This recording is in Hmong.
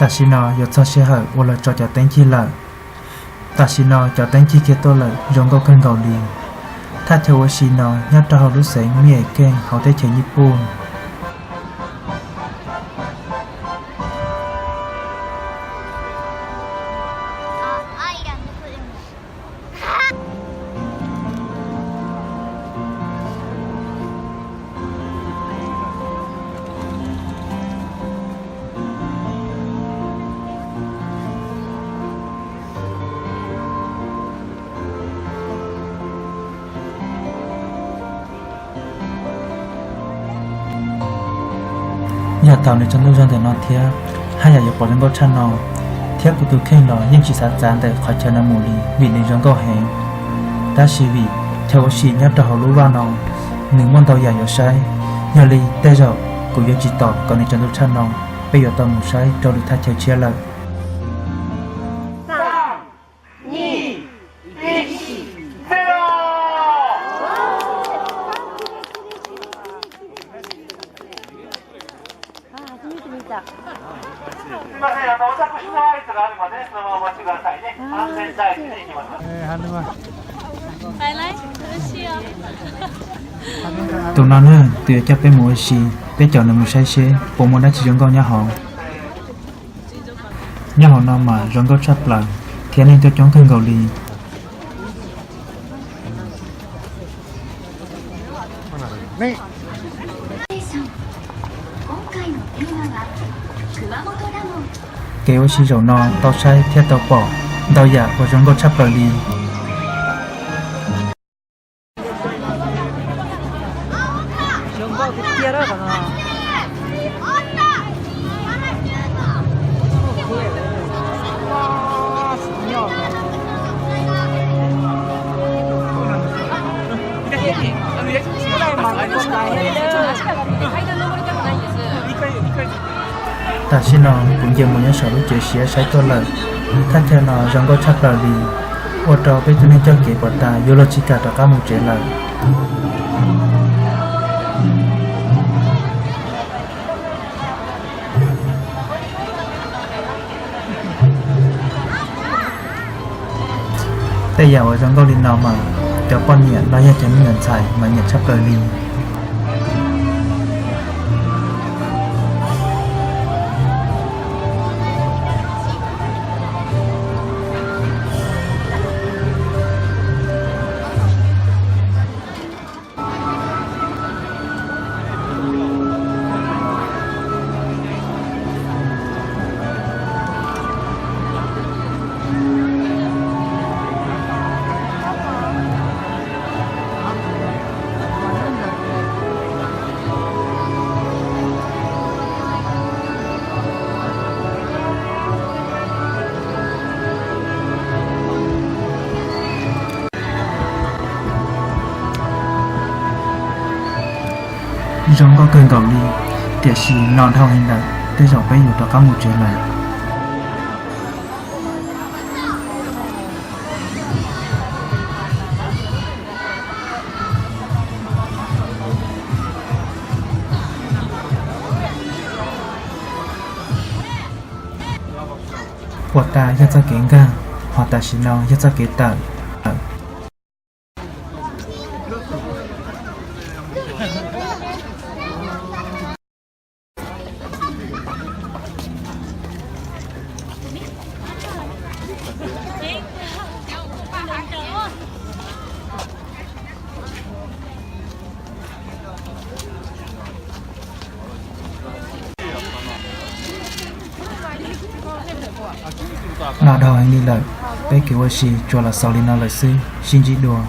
Tam sim no yuav txog sij hawm uas lawv tso cov teeb cig lawm. Tam sim no cov teeb cig kiag tuaj lawm zoo nkauj kawg nkaus li. Thaj chaw ua si no nyob rau hauv lub xeev Miyes Keej hauv teb chaws Nyij Pooj. Yog thaum nws tsaus ntuj zog ntawm no thiab, haj yam yuav pom zoo nkauj tshaj no, thiab kuv tus kheej los yeej tsis xav txav ntawm qhov chaw no mus li vim nws zoo nkauj heev. Tab sis vim chaw ua si nyob rau hauv lub vaj no, nws muaj ntau yam yuav saib, yog li tej zaum kuv yuav tsis tos kom nws tsaus ntuj tshaj no, peb yuav tau mus saib rau lwm thaj chaw tshiab lawm. Tus no ne, tus yuav coj peb mus ua si, peb caum nws mus saib seb puas muaj dab tsi zoo nkauj nyob hauv. Nyob hauv no mas zoo nkauj tshaj plaws, thiab neeg coob coob kawg nkaus li. Kev ua si zaum no tau saib thiab tau pom ntau yam uas zoo nkauj tshaj plaws li. Tam sim no kuv nce mus nyob saum lub tsev siab saib tuaj lawm. Thaj chaw no zoo nkauj tshaj plaws li, ua rau peb tus neeg coj kev puas tas yuav luag tsis kam rov qab mus tsev lawm. Tej yam uas zoo nkauj li no mas cov poj niam los yog cov me nyuam ntxhais mas nyiam tshaj plaws li. Zoo nkauj kawg nkaus li, tiam sis no dhau heev lawm, tej zaum peb yuav rov qab mus tsev lawm. Puas tas yog txoj kev nkag, hos tam sim no yog txoj kev tawm. No dhau heev li lawm, peb kev ua si tsuas los xaus li no lawm xwb, sib ntsib dua.